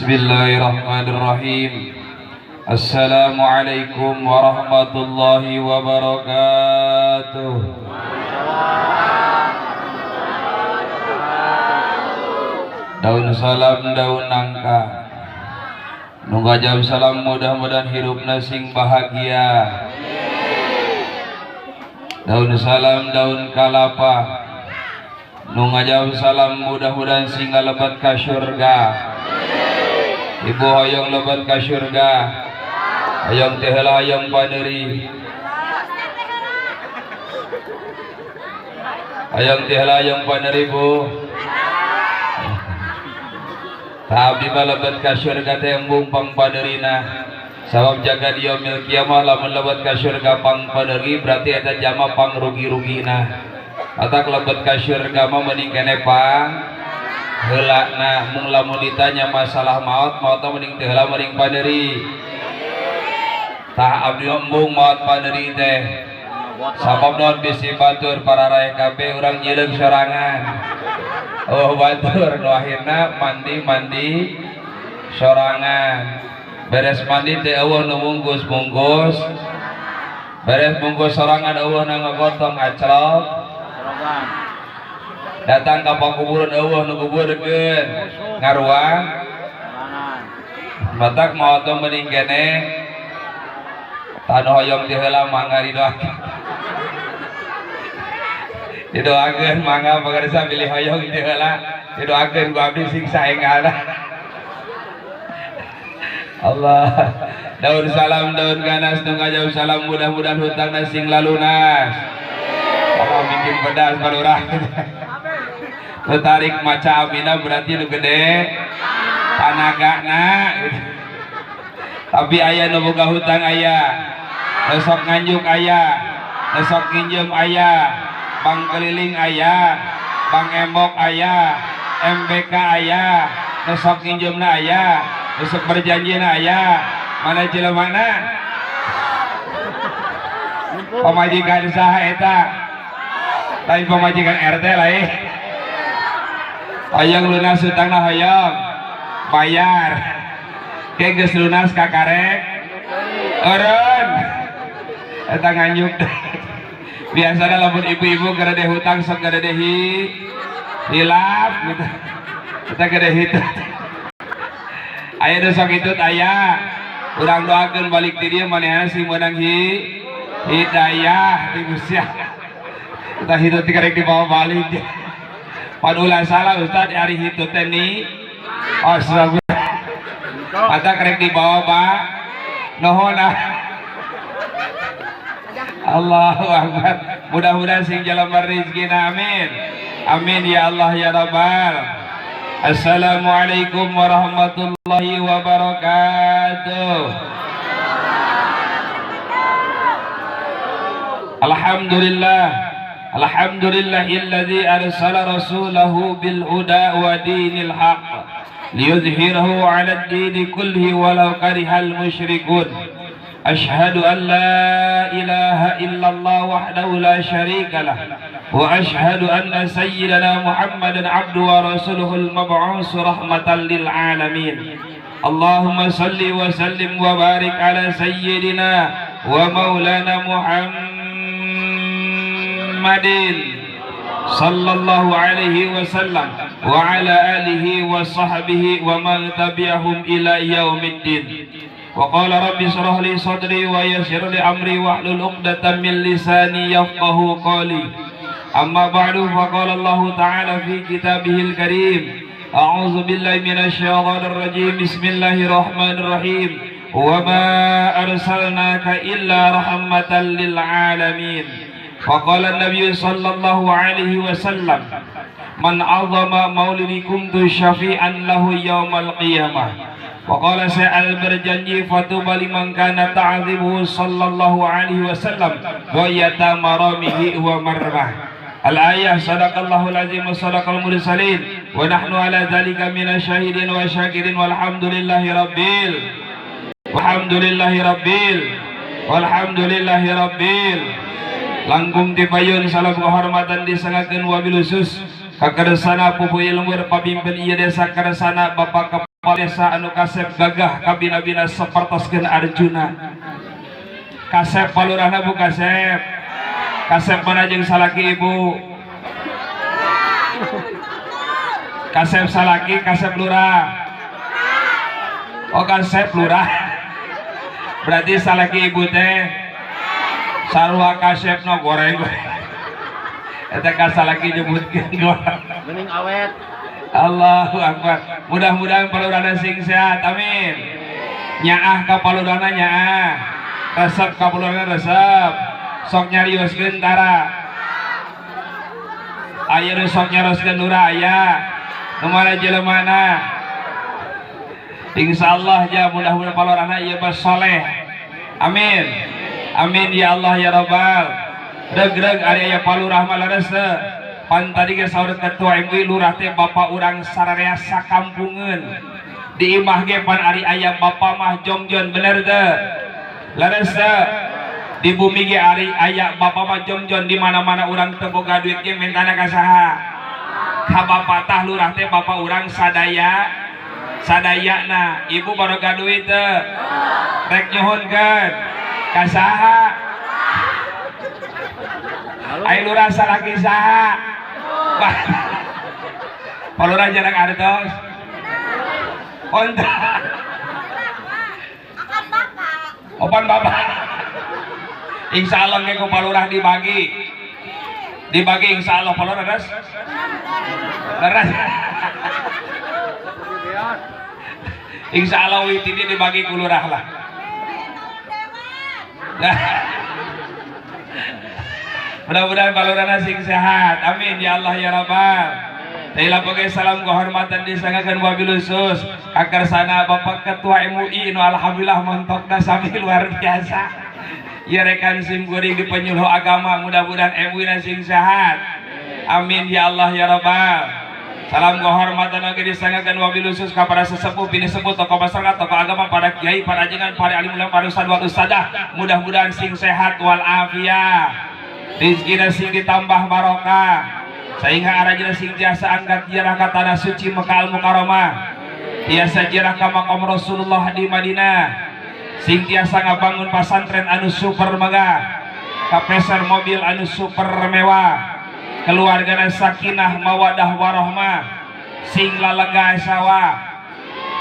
Bismillahirrahmanirrahim. Assalamualaikum warahmatullahi wabarakatuh. Daun salam daun nangka. Nunggu jam salam, mudah-mudahan hirupna sing bahagia. Daun salam daun kalapa. Nunggu jam salam, mudah-mudahan sing lebet ka surga. Ibu hoyong lebet ka surga? Hoyong teh heula, hoyong paneuri? Hoyong teh heula, hoyong paneuri, Bu? Abdi mah lebet ka surga teh embung pang paneurina. Sabab jaga di yaumil kiamah, lamun lebet ka surga pang paneuri, berarti eta jama pang rugi-rugina. Atak lebet ka surga mah mending kene pang heulana. Mung lamun ditanya masalah maot, maot mah mending teu heula, mending paneuri. Tah, abdi embung maot paneuri teh. Sabab naon? Bisi batur para raya kabeh, urang nyileung sorangan. Oh, batur nu akhirna mandi-mandi sorangan. Beres mandi teh euweuh nu mungkus-mungkus. Beres mungkus sorangan, euweuh nu ngagotong aclok. Datang ka pakuburan, euweuh nu kuburkeun. Ngaruang. Matak maot mah mending kene. Tah, nu hoyong ti heula mangga didoakeun. Didoakeun mangga, pakarsa bilih hoyong ti heula didoakeun ku abdi sing saenggalna. Allah. Daun salam daun ganas, nu ngajawab salam, mudah-mudahan hutangna sing lalunas. Kalau bikin pedas palurah. Nu tarik maca amina berarti nu gede tanagana gitu. Tapi aya nu boga hutang aya. Nu sok nganjuk aya. Nu sok nginjem aya. Bank keliling aya, bank embok aya, MBK aya, nu sok nginjemna aya, nu sok berjanjina aya. Mana jelemana? Pamajikan saha eta? Lain pamajikan RT lain. Hoyong lunas hutangna, hoyong bayar. Ke geus lunas kakarek eureun eta nganjuk. Biasanya lamun ibu-ibu gede hutang sok gede hilap gitu. Kita gede hitut aya, nu sok hitut aya. Urang doakeun balik ti dieu manehna sing meunang hidayah ti Gusti. Kita hitut dikarek dibawa balik. Pan ulah salah, Ustad, ari hitut teh ni. Astagfirullah. Mata karek dibawa ba nuhun ah. Allahu Akbar. Mudah-mudahan sing jalan rezeki. Amin. Amin ya Allah ya Rabbal. Assalamualaikum warahmatullahi wabarakatuh. Alhamdulillah. Alhamdulillahilladzi arsala rasulahu bil huda wa dinil haqq liyudhhirahu 'ala ad-dini kullihi walau karihal musyrikun. Ashhadu an la ilaha illallah wahdahu la syarika lah wa ashhadu anna sayyidana Muhammadan abduhu wa rasuluhul mab'us rahmatan lil alamin. Allahumma salli wa sallim wa barik ala sayyidina wa maulana Muhammadin sallallahu alaihi wasallam wa ala alihi wa sahbihi wa man tabi'ahum ila yaumiddin. Wa qala rabbi shrah li sadri wa yassir li amri wahlul 'uqdatam min lisani yafqahu qawli. Amma ba'du, faqala Allah ta'ala fi kitabihil karim, a'udzu billahi minasyaitonir rajim, bismillahirrahmanirrahim, wa ma arsalnaka illa rahmatan lil alamin. Faqala an-nabiy sallallahu alaihi wasallam, man 'azama maulidi kuntu syafi'an lahu yaumal qiyamah. Waqala sa'al berjanji fatuba liman kana ta'zibuhu sallallahu alaihi wasallam wa yatamaramihi wa marmah. Al-ayah. Sadaqallahul azim wa sadaqal mursalin wa nahnu ala dzalika minasyahidin wa syakirin walhamdulillahi rabbil walhamdulillahi rabbil walhamdulillahi rabbil. Langkung tipayun salam kehormatan disangakeun wabil khusus ka kersana pupuh ilmu pamimpin ieu desa Kersana, Bapak. Desa anu kasep gagah kabina-bina sapertoskeun Arjuna. Kasep palurahna Bu kasep. Kasep mana jeung salaki ibu? Kasep salaki, kasep lurah. Oh kasep lurah. Berarti salaki ibu teh sarua kasep no goreng. Eta ka salaki nyebutkeun goreng. Mending awet. Allahu Akbar. Mudah-mudahan palurahna sing sehat. Amin. Nyaah ka palurahna nyaah. Resep ka palurahna resep. Sok nyarioskeun tara. Aya nu sok nyarioskeun lurah aya. Nu mana jelemana. Insyaallah ya mudah-mudahan palurahna ieu mah soleh. Amin. Amin ya Allah ya Rabbal. Reug-reug ari aya palurah mah leres teu. Pan tadi ge saur ketua MUI lurah teh bapak urang sararea sakampungeun. Di imah ge pan ari aya bapak mah jongjon bener teu? Leres teu? Di bumi ge ari aya bapak mah jongjon di mana-mana urang teu boga duit ge mentana ka saha? Ka bapak tah lurah teh bapak urang sadaya sadayana. Ibu baroga duit teu? Rek nyuhunkeun ka saha? Ai lurah salaki saha? Palurah jarang artos. Onta. Akan bapak. Opan bapak. Insya Allah ge ku palurah dibagi. Dibagi insya Allah palurah leres. Leres. Insya Allah wit ini dibagi ku lurah lah. Nah. Mudah-mudahan palurahna sing sehat. Amin ya Allah ya Rabbal. Tailah poge salam kehormatan disangakeun wabil khusus akarsana Bapak Ketua MUI nu alhamdulillah montokna sami luar biasa. Ya rekan sim kuring di penyuluh agama mudah-mudahan MUI na sing sehat. Amin ya Allah ya Rabbal. Salam kehormatan oge disangakeun wabil khusus ka para sesepuh bini sepuh tokoh masyarakat tokoh agama para kiai para ajengan para alim ulama para ustad wal ustadzah mudah-mudahan sing sehat wal afiah. Rizkina sing ditambah barokah sehingga arajina sing jasa angkat ziarah ka tanah suci Mekah Al-Mukarramah tiasa ziarah ka maqam Rasulullah di Madinah sing tiasa ngabangun pasantren anu super megah kapeser mobil anu super mewah keluargana sakinah mawadah warahmah sing lalega sawah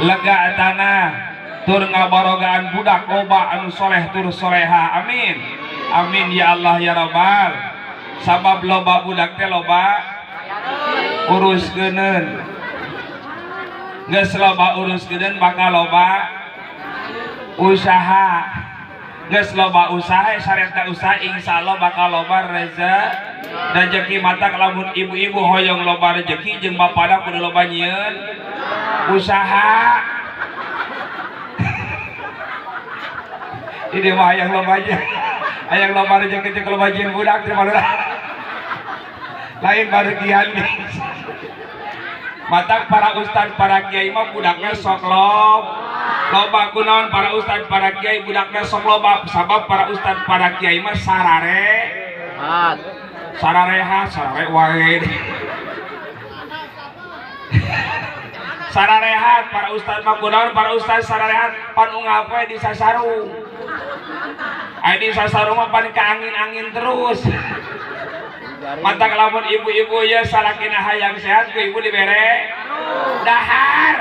lega tanah tur ngabarogaan budak loba anu soleh tur soleha. Amin. Amin ya Allah ya Rabbal. Sabab loba budak teh loba urus geuneun. Geus loba urus geuneun bakal loba usaha. Geus loba usaha syariatna usaha insyaallah bakal loba rezeki. Matak lamun ibu-ibu hoyong loba rezeki jeung bapana kudu loba nyieun usaha. Ini mah hayang loba aja. Hayang loba rezeki teh loba jeung budak teh malurah. Lain baregian. Matak para ustad para kiai mah budakna sok loba kunaon para ustad para kiai budakna sok loba sabab para ustad para kiai mah sarare sararehat sarare wae. Sararehat para ustad mah kunaon para ustad sararehat pan unggal poe di sasarung. Ai di sasarung mah pan ka angin-angin terus. Matak lamun ibu-ibu ya salakina hayang sehat ku ibu dibere dahar.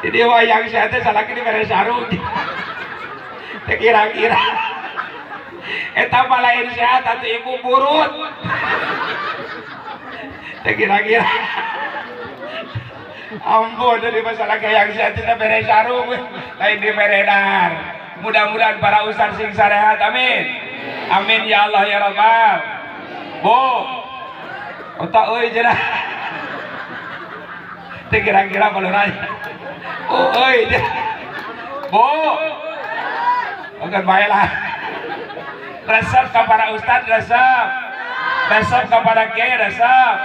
Jadi hayang sehat teh salaki dibere sarung. Teu kira-kira. Eta mah lain sehat atuh ibu burut. Teu kira-kira. Ampun dari masalah hayang sehat teh bere sarung lain dibere dahar. Mudah-mudahan para ustaz sing sarehat. Amin. Amin ya Allah ya Rabbal. Bu. Otak euy cenah. Teu kira-kira palurah. Oh euy. Bu. Oke bae lah. Resep ka para ustaz resep. Resep ka para kiai resep.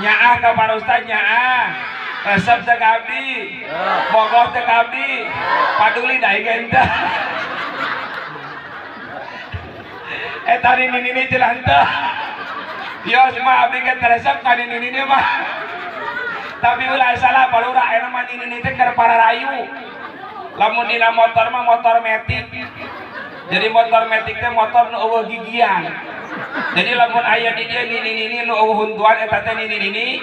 Nyaah ka para ustaz nyaah. Resep teh ka abdi. Bogoh teh ka abdi. Paduli da ieu henteu. Eta nini-nini cenah henteu. Yo mah abdi ge teresep ka nini-nini mah. Tapi ulah salah palura aya mah nini-nini teh keur pararayu. Lamun dina motor mah motor metik. Jadi motor metik teh motor nu eueuh gigian. Jadi lamun aya di dieu nini-nini nu eueuh huntuan eta teh nini-nini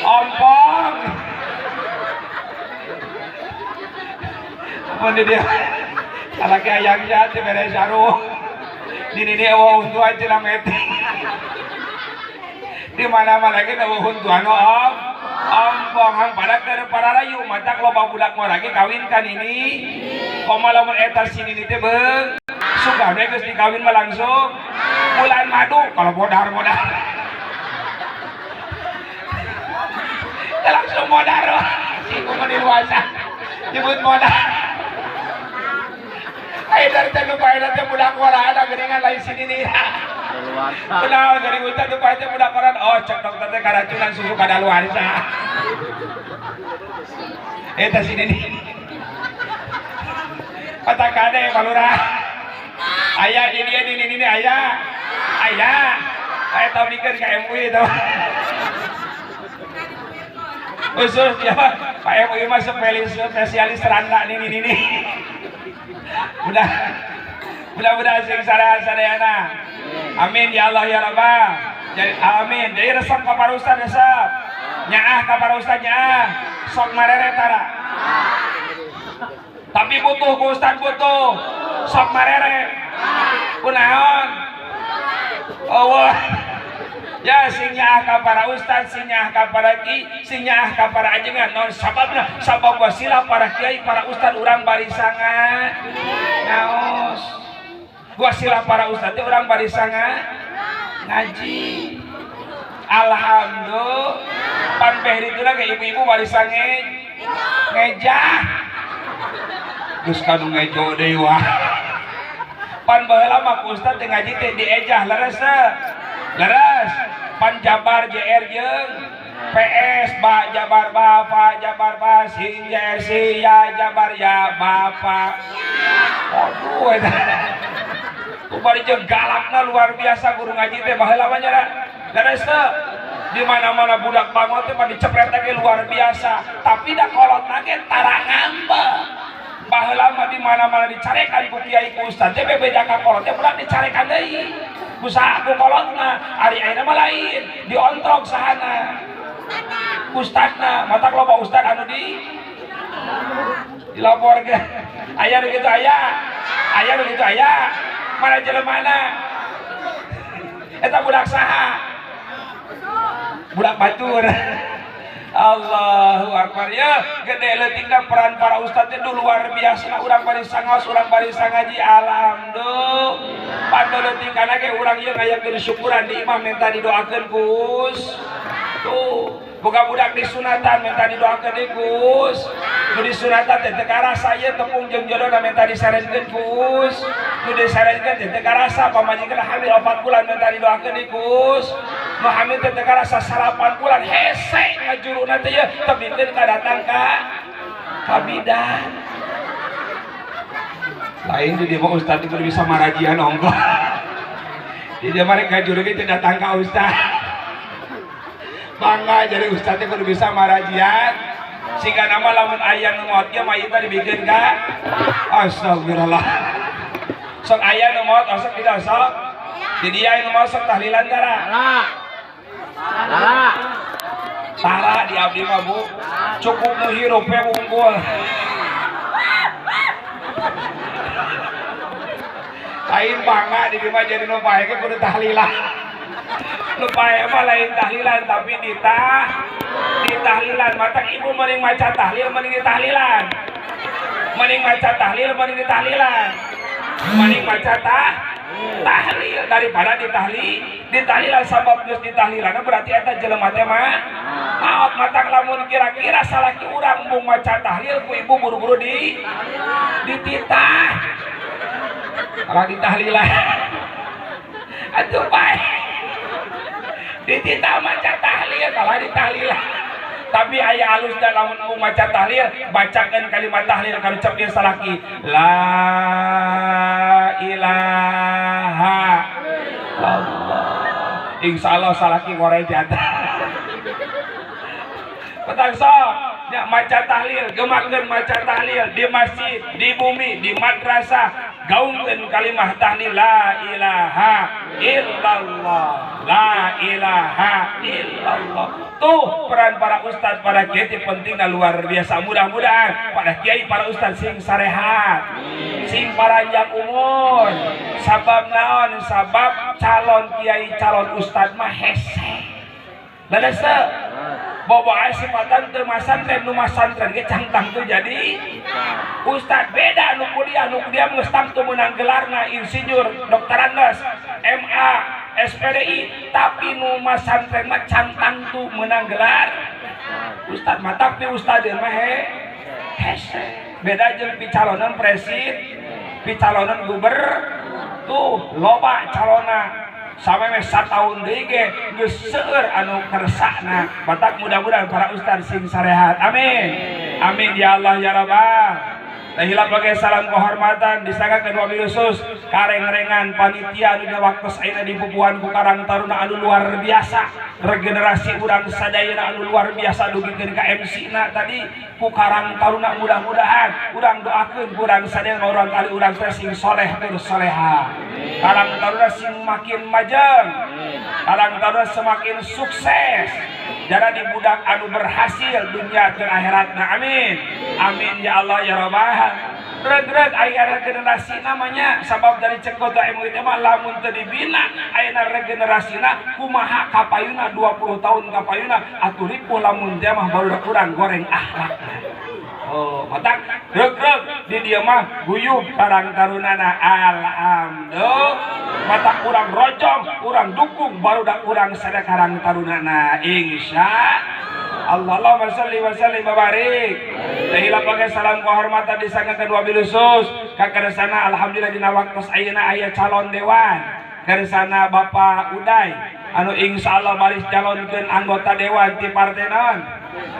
ompong. Mun di dieu salaki hayang jahat teh bere saruh. Nini-nini eueuh huntuan cenah metik. Di mana-mana ge eueuh huntuan om. Ompong hang pada keur pararayu matak loba budak ngora ge kawin ka nini. Komo lamun eta si nini teh beung sugana geus dikawin mah langsung bulan madu kalau modar-modar. Langsung modar. Si kumaha dewasa nyebut modar. Ayo dari teh lupa eta teh budak ngora ada geuningan lain si nini. Kenal dari hutan tuh pasti budak koran. Oh cek dokter teh keracunan susu kadaluarsa. Eta si nini. Kata kade palura. Aya di dia nini nini aya. Aya. Aya tau mikir ka MUI tau. Khusus ya Pak MUI mah spesialis randa nini nini. Udah mudah-mudahan sing sadayana. Amin ya Allah ya Rabbal. Jadi amin. Jadi resep ka para ustad resep. Nyaah ka para ustad nyaah. Sok marere tara. Tapi butuh ku ustad butuh. Sok marere. Kunaon? Allah. Ya sing nyaah ka para ustad, sing nyaah ka para ki, sing nyaah ka para ajengan. Non sababna sabab wasilah para kiai, para ustad urang barisangan. Ngaos. Wasilah para ustad orang barisanga ngaji. Alhamdulillah. Pan behri itu lagi ibu-ibu barisange ngejah. Geus kanu ngejo deui wah. Pan baheula mah ku ustad teh ngaji teh diejah leres teh. Leres. Pan jabar JR jeung PS ba jabar ba fa jabar ba sin JR si ya jabar ya bapak. Aduh eta. Bari jeung galakna luar biasa guru ngaji teh baheula mah nya leres teh. Di mana-mana budak bangun teh mah dicepret ge luar biasa, tapi da kolotna ge tara ngambek. Baheula mah di mana-mana dicarekan ku kiai ku ustaz teh bebeja ka kolot teh budak dicarekan deui. Ku saha ku kolotna, ari ayeuna mah lain, diontrok sahana. Ustadna, matak loba ustad anu di dilaporkeun. Aya nu kitu aya. Aya nu kitu aya. Mana jelemana? Eta budak saha? Budak batur. Allahu akbar ya. Gede leutikna peran para ustad teh luar biasa. Urang bari sangaos, urang bari sangaji. Alhamdulillah. Pando leutikana ge urang ieu ngayakeun syukuran di imah minta didoakeun Gus. Tuh, boga budak disunatan minta didoakeun di Gus. Nu disunatan teh teu karasa ieu tepung jeung jodona minta disarenkeun Gus. Nu disarenkeun teh teu karasa pamajikan hamil 4 bulan minta didoakeun di Gus. Nu hamil teh teu karasa 8 bulan hese ngajuruna teh ieu tebikeun ka datang ka kabidan. Lain di dieu mah ustad kudu bisa marajian ongkoh. Di dieu mah rek ngajuru ge teu datang ka ustad. Bangga jadi ustadnya kudu bisa marajian. Sehingga nama lamun aya nu maot ge mayitna dibikeun ka astagfirullah. Sok aya nu maot osok tidak sok. Di dia nu maot sok tahlilan tara. Tara. Tara di abdi mah Bu. Cukup nu hirup we wungkul. Lain bangga di dieu mah jadi nu pae ge kudu tahlilan. Lupa mah lain tahlilan tapi ditahlilan. Matak ibu mending maca tahlil mending ditahlilan. Mending maca tahlil mending ditahlilan. Mending maca tahlil daripada ditahlilan. Sabab geus ditahlilan berarti eta jelema teh mah maot. Matak lamun kira-kira salaki urang mung maca tahlil ku ibu buru-buru dititah. Kalau ditahlilan atuh bae dititah maca tahlil kalau ditahlilan. Tapi aya alus da lamun mau maca tahlil bacakeun kalimat tahlil kana ucap ieu salaki la ilaha illallah. Insyaallah salaki ngoreng jatah. Petang sok nya maca tahlil, gemakeun maca tahlil di masjid, di bumi, di madrasah, gaungkeun kalimah tahlil la ilaha illallah, la ilaha illallah. Tuh peran para ustad, para kiai pentingna luar biasa. Mudah-mudahan para kiai, para ustad sing sarehat, sing paranjang umur. Sabab naon? Sabab calon kiai, calon ustad mah hese. Leres teu? Bobo aya sifatan teu masantren, nu masantren ge cangtang tuh jadi ustad. Beda nu kuliah geus tangtu meunang gelarna insinyur, doktorandes, MA, SPDI, tapi nu masantren mah cangtang tuh meunang gelar ustad mah, tapi ustadeun mah hese. Beda jeung picalonan presiden, picalonan gubernur, tuh loba calona sampai meh satahun deui ge geus seueur anu kersana. Batak mudah-mudahan para ustad sing sarehat. Amin. Amin ya Allah ya Rabbal. Hilap bagai salam kehormatan disanggakeun wabil khusus kareng-rengan panitia anu dina waktos ayeuna di pupuhan ku Karang Taruna anu luar biasa, regenerasi urang sadayana anu luar biasa dugikeun ka MC na tadi ku Karang Taruna. Mudah-mudahan urang doakeun urang sadayana urang kali urang teh sing soleh terus soleha, Karang Taruna sing makin majeng, Karang Taruna semakin sukses, jadi budak anu berhasil dunia dan akhiratna. Amin amin ya Allah ya Rabbal. Reg-reg aya regenerasi namanya, sabab dari cek kota MUI mah lamun teu dibina ayeuna regenerasina kumaha kapayuna 20 tahun kapayuna atuh ripuh lamun teh mah baru kurang goreng akhlakna. Oh, matak reg-reg di dieu mah guyub Karang Tarunana alhamdulillah. Matak urang rojong, urang dukung barudak urang sada Karang Tarunana insya Allah. Allahumma sholli wa sallim wa barik. Hilap bagai salam kehormatan disanggakeun wabil khusus ka kersana alhamdulillah dina waktos ayeuna aya calon dewan kersana Bapak Uday anu insyaallah baris calonkeun anggota dewan ti partai naon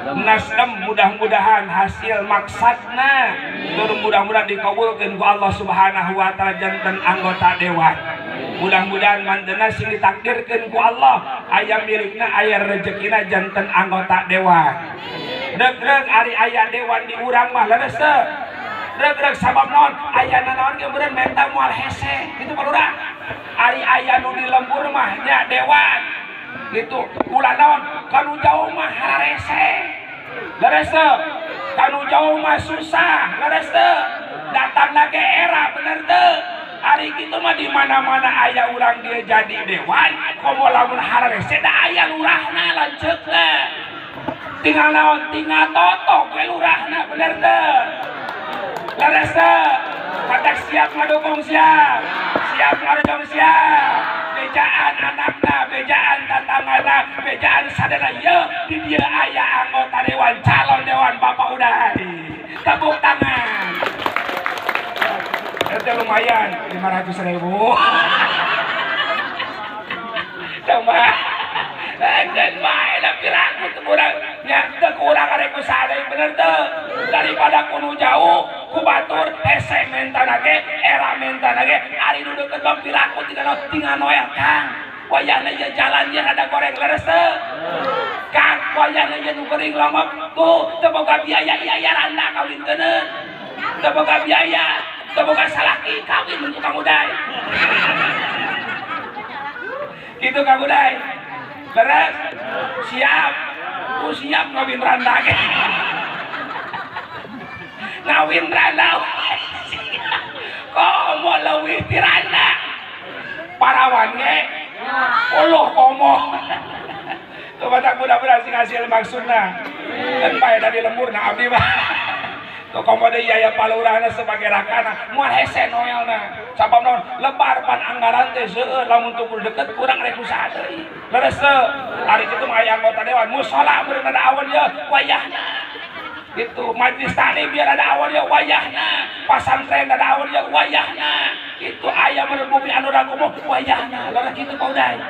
Nasdem. Mudah-mudahan hasil maksadna tur mudah-mudahan dikabulkeun ku Allah Subhanahu wa taala janten anggota dewan. Mudah-mudahan mantena sing ditakdirkeun ku Allah aya milikna aya rezekina janten anggota dewan. Reg-reg ari aya dewan di urang mah leres teu? Reg-reg sabab naon? Aya nanaon ge meureun menta moal hese kitu Pak Lurah. Ari aya nu di lembur mah nya dewan gitu. Ulah naon kanu jauh mah hararese. Leres teu? Kanu jauh mah susah, leres teu? Datangna ge era bener teu? Ari kitu mah di mana-mana aya urang dia jadi dewan, komo lamun hararese da aya lurahna lanceukna. Tinggal naon tinggal totok we lurahna bener teu? Leres teu? Katak siap ngadukung siap. Siap ngadukung siap. Bejaan anakna, bejaan tatangana, bejaan sadana ieu di dieu aya anggota dewan, calon dewan Bapak Uday. Tepuk tangan. Itu lumayan 500.000. Coba dan bae da piraku teu kurang nya teu kurang arek ku sadaya bener teu? Daripada kudu jauh ku batur hese mentana ge era mentana ge ari nu deukeut mah piraku tinggal noel Kang. Wayahna ieu jalan ieu rada goreng leres teu? Kang wayahna ieu nu geuring longok tuh teu boga biaya ieu randa kawinkeun. Teu boga biaya, teu boga salaki kawin mun Kang Uday. Gitu Kang Uday. Beres? Siap. Ku siap ngawin randa ge. Ngawin randa. Komo leuwih ti randa. Parawan ge. Uluh komo. Tuh batak mudah-mudahan sing hasil maksudna. Dan bae dari lembur na abdi mah. Tuh komo deui aya palurahna sebagai rakana moal hese noelna. Sabab naon lebar pan anggaran teh seueur lamun tunggu deket kurang rek usaha deui. Leres teu? Ari kitu mah aya anggota dewan musala meureun ada awan ieu wayahna. Gitu majlis taklim biar ada awan ieu wayahna, pasantren ada awan ieu wayahna. Itu aya meureun bumi anu ragumoh wayahna. Leres kitu Pak Uday.